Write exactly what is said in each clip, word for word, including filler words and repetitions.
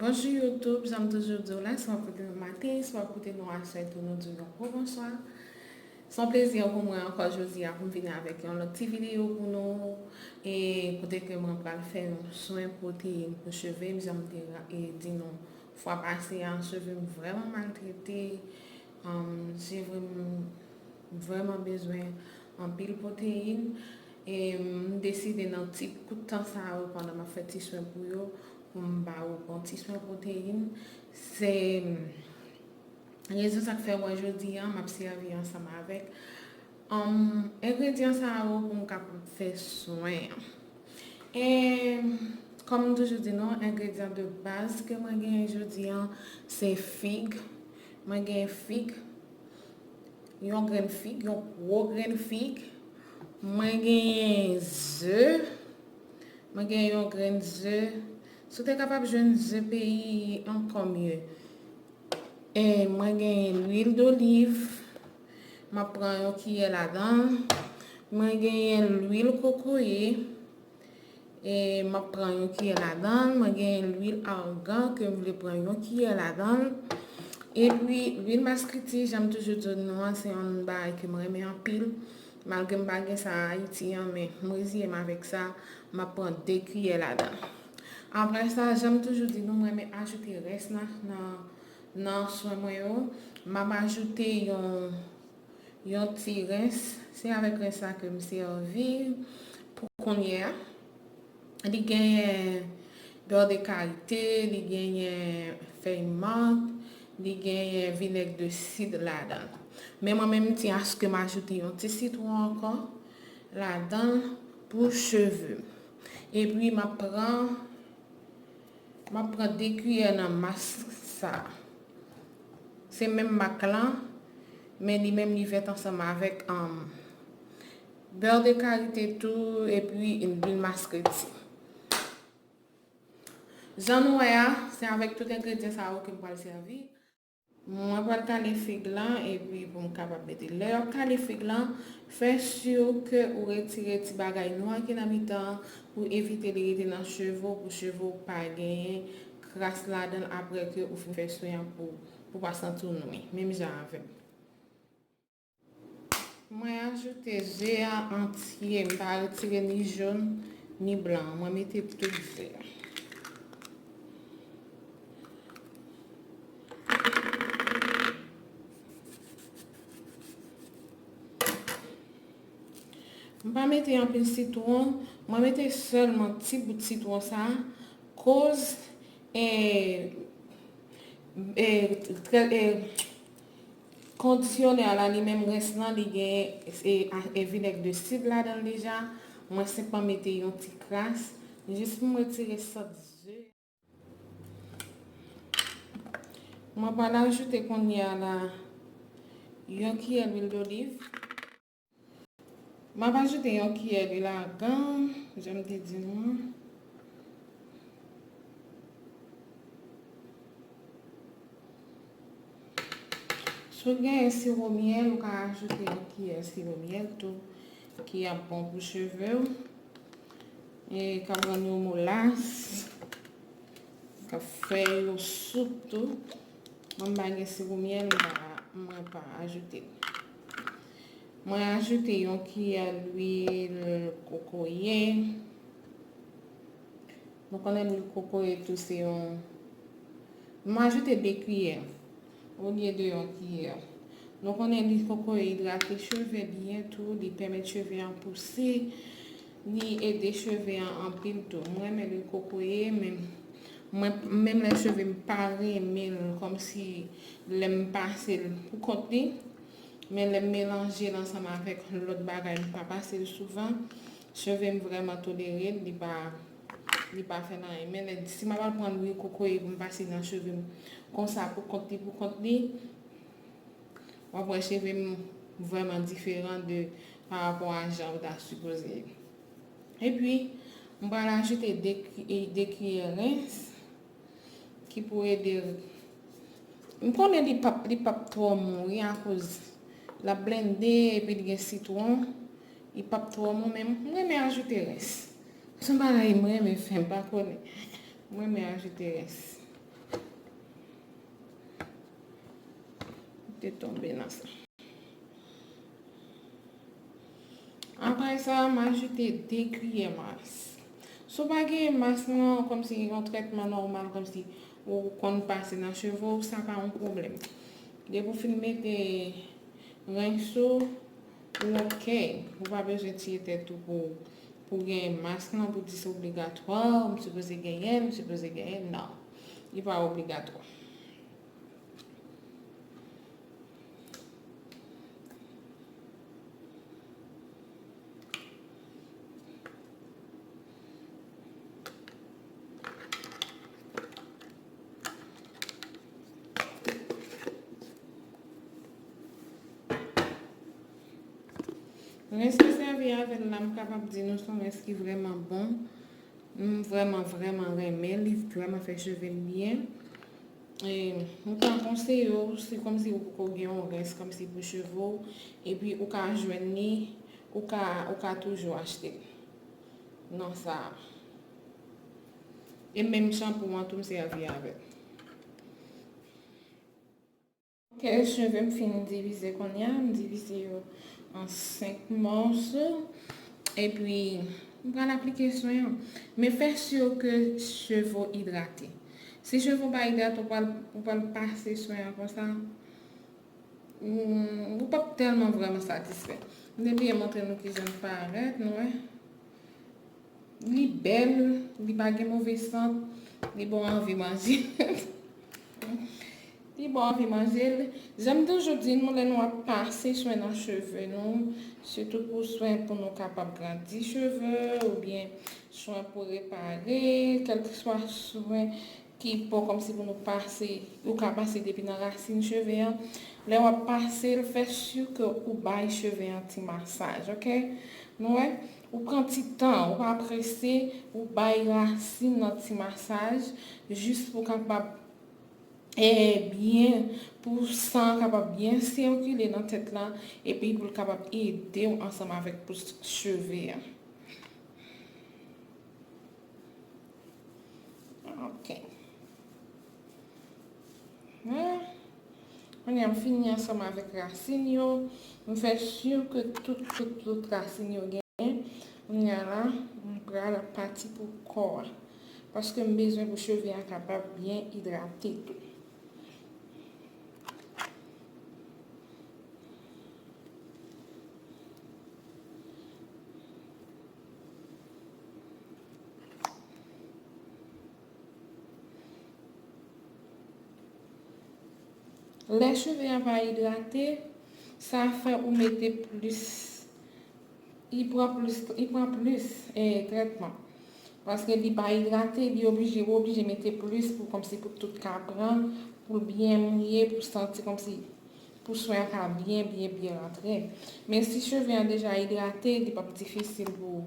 Bonjou YouTube, jan m toujou di w la, swa w koute nou maten, swa w koute nou aswè tou, nou di w yon gwo bonswa. Se yon plezi pou mwen ankò jodi a pou m vini avèk yon lòt ti videyo pou nou. E kote ke mwen pral fè yon swen pwoteyin pou cheve m, jan m te ra- e di nou fwa pase a, cheve m vrèman maltrete. Cheve m vrèman bezwen anpil pwoteyin. E m deside nan ti kout tan sa yo, pandan m ap fè ti swen pou yo, pou m ba ou bon ti swen pwoteyin. Se rezon sa k fè w wè jodi a m ap sèvi ansanm avèk um, engredyan sa yo pou m kapab fè swen an. E kòm m toujou di nou, engredyan de baz ke mwen genyen jodi a se fig. Mwen genyen fig, yon grenn fig, yon gwo grenn fig. Mwen genyen ze. Mwen genyen yon grenn ze. Si w te kapab jwenn ze peyi, ankò mye. E mwen genyen lwil doliv. M ap pran yon kiyè ladan l. Mwen genyen lwil kokoye. E m ap pran yon kiyè ladan l. Mwen genyen lwil argan ke m vle pran yon kiyè ladan l. Epi, lwil maskriti, jan m toujou di nou an, se yon bagay ke m renmen anpil. Malgre m pa gen sa Ayiti an, men m reziye m avèk sa. M ap pran de kiyè ladan l. Apre sa, jan m toujou di nou, m renmen ajoute rès nan, nan, nan swen mwen yo. M ap ajoute yon, yon ti rès. Se avèk rès sa ke m sèvi pou kounye a. Li genyen beurre de karité, li genyen fèy mant, li genyen vinèg de sid ladan l. Men mwen menm, m di aske m ajoute yon ti sitwon ankò ladan l pou cheve m. Epi m ap pran, m ap pran de kiyè nan mas sa. Se menm mak lan, men li menm li vèt ansanm avèk, um, beurre de karité tou, epi lwil maskriti. Jan nou wè a, se avèk tout engredyan sa yo ke m pral sèvi. Mwen pral kale fig lan, epi pou m kapab mete. Lè w ap kale fig lan, fè si ke ou retire ti bagay nwa ki nan mitan an pou evite li rete nan cheve w, pou cheve w pa genyen kras ladan l apre ke ou fin fè swen an pou, pou pa santi w nwi. Menm jan avè m. Mwen ajoute ze a antye, m pa retire ni jòn ni blan. Mwen mete tout ze a. M pa mete anpil sitwon, mwen mete sèlman ti bout sitwon sa, koz, e, e, trè, e, kondisyonè a la, li menm rès lan, li gen, e, a, e, vinèg de sid ladan l deja. Mwen senpman mete yon ti kras, jis pou m retire sant ze. Mwen pral ajoute kounye a la yon kiyè lwil doliv. M ap ajoute yon kiyè lwil agan, jan m te di nou an. Si w genyen siwo myèl, ou ka ajoute yon kiyè siwo myèl tou, ki ap bon pou cheve w. E k ap rann yo molas, k ap fè yo soup tou. Mwen m pa gen siwo myèl, m pa, mwen pa ajoute l. Mwen ajoute yon kiyè lwil kokoye. Nou konnen lwil kokoye tou se yon, m ajoute de kiyè olye de yon kiyè. Nou konnen lwil kokoye idrate cheve byen tou, li pèmèt cheve an pouse, li ede cheve an anpil tou. Mwen renmen lwil kokoye, men mwen, menm lè cheve m pa renmen l, kòmsi lè m pase l pou kont li, men lè m melanje l ansanm avèk lòt bagay, m pa pase l souvan, cheve m vrèman tolere l, li pa, li pa fè l anyen. Men lè, si m ap al pran lwil kokoye pou m pase nan cheve m konsa pou kont li, pou kont li, w ap wè cheve m vrèman diferan de, pa rapò a jan w ta sipoze ye. Epi, m pral ajoute de, de kiyè rès ki pou ede. M konnen li p ap, li p ap twò mou wi, akoz l ap blende epi li gen sitwon. Li p ap twò mou, men m renmen ajoute rès. Se yon bagay m renmen fè, m pa konnen. M renmen ajoute rès. te tonbe nan sa. Apre sa, m ajoute de kiyè mas. Si w pa gen mas lan, kòmsi yon trètman nòmal, kòmsi ou konn pase nan cheve w, sa pa yon pwoblèm. Depi w fin mete rens ou, ou ok. Ou pa bezwen tiye tèt ou pou, pou genyen mas lan, pou di se obligatwa, m sipoze genyen l, m sipoze genyen l. Non, li pa obligatwa. Rens mwen sèvi avè l la, m kapab di nou se yon rens ki vrèman bon. M vrèman, vrèman renmen li, li vrèman fè cheve m byen. E, m ka konseye w, si kòmsi ou poko gen yon rens kòmsi pou cheve w, epi ou ka jwenn li, ou ka, ou ka toujou achte l nan sa a. E menm chanpou an tou, m sèvi avè l. Ok, cheve m fin divize kounye a, m divize yo an senk mòso. Epi, m pral aplike swen an. Men fè si ke cheve w idrate. Si cheve w pa idrate, ou pral, ou pral pase swen an konsa. Hmm, ou p ap tèlman vrèman satisfè. M te bliye montre nou kijan l parèt, nou wè. Li bèl, li pa gen move sant, li ba w anvi manje. Li ba w anvi manje l. Jan m toujou di nou, lè nou ap pase swen nan cheve nou, sitou pou swen pou nou kapab grandi cheve, oubyen swen pou repare, kèlkeswa swen ki bon kòmsi pou nou pase, ou ka pase depi nan rasin cheve an. Lè w ap pase l, fè si ke ou bay cheve an ti masaj, ok? Nou wè, ou pran ti tan, ou pa prese, ou bay rasin nan ti masaj, jis pou kapab, eh, byen, pou san an kapab byen sikile nan tèt la, epi pou l kapab ede w ansanm avèk pou cheve an. Ok. Kounye a m fini ansanm avèk rasin yo. M fè si ke tout, tout, tout rasin yo genyen. Kounye a la, m pral pati pou kò a. Paske m bezwen pou cheve a kapab byen idrate tou. Lè cheve a pa idrate, sa fè ou mete plis, li pran plis, li pran plis, eh, trètman. Paske li pa idrate, li oblije, ou oblije mete plis pou, kòmsi pou tout ka pran, pou l byen mouye, pou santi kòmsi, pou swen an ka byen, byen, byen rantre. Men si cheve an deja idrate, li p ap difisil pou,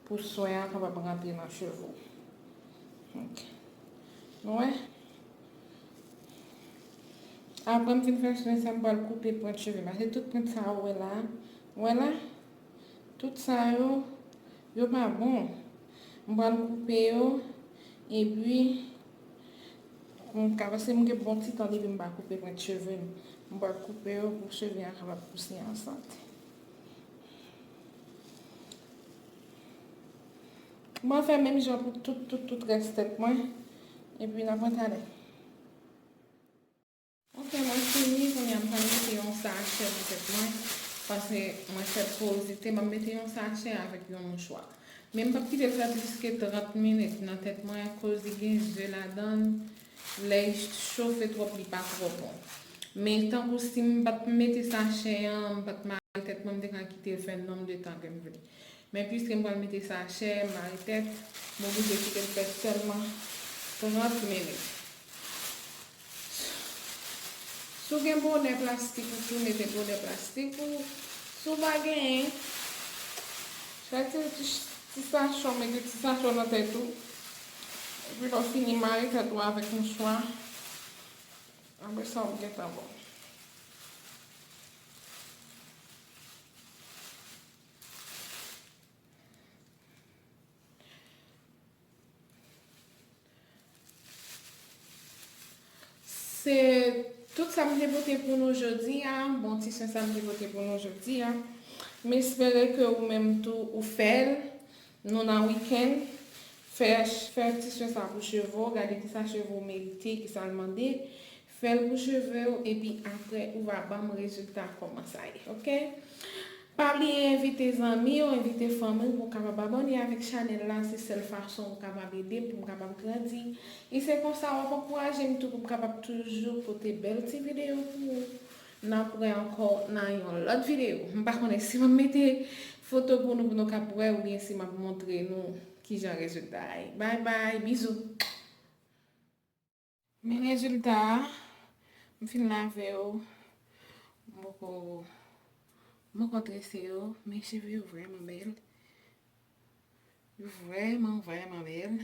pou swen an kapab rantre nan cheve w. Ok. Nou wè? Apre m fin fè swen sa, m pral koupe pwent cheve m. Paske tout pwent sa ou wè la, ou wè la? Tout sa yo, yo pa bon. M pral koupe yo, epi, m ka, paske m gen bon ti tan depi m pa koupe pwent cheve m. M pral koupe yo pou cheve a kapab pouse an sante. M pral fè menm jan pou tout, tout, tout rès tèt mwen. Epi n ap wè talè. Ok, mwen fini, kounye a m pral mete yon sachè nan tèt mwen, paske mwen fè pozite, m ap mete yon sachè avèk yon mouchwa. Men m p ap kite l fè plis ke trant minit nan tèt mwen, akoz li gen ze ladan l, lè l chofe twòp, li pa twò bon. Men tankou si m pa t mete sachè an, m pa t mare tèt mwen, m te ka kite l fè nonb de tan ke m vle. Men piske m pral mete sachè, mare tèt, m oblije kite l fè sèlman trant minit. Si w gen bonè plastik, ou tou mete bonè plastik ou. Si w pa genyen, fè ti, ti, ti sachè w, mete ti sachè w nan tèt ou. Epi lè w fini mare tèt ou avèk mouchwa, apre sa w gentan bon. Se Tout sa m te pote pou nou jodi a, bon ti swen sa m te pote pou nou jodi a. M espere ke ou menm tou ou fè l. Nou nan wikenn, fè, fè ti swen sa pou cheve w, gade kisa cheve w merite, kisa l mande. Fè l pou cheve w, epi apre ou va ban m rezilta kòman sa ye, oke? Pa bliye envite zanmi w, envite fanmi w pou w kapab abòne avèk chanèl la. Se sèl fason ou kapab ede m pou m kapab grandi. E se konsa w ap ankouraje m tou pou m kapab toujou pote bèl ti videyo pou ou. N ap wè ankò nan yon lòt videyo. M pa konnen si m ap mete foto pou nou, pou nou kab wè, oubyen si m ap montre nou kijan rezilta a ye. Bay bay, bizou. Men rezilta a, m fin lave yo, m poko, m poko trese yo, men cheve yo vrèman bèl. Yo vrèman, vrèman bèl.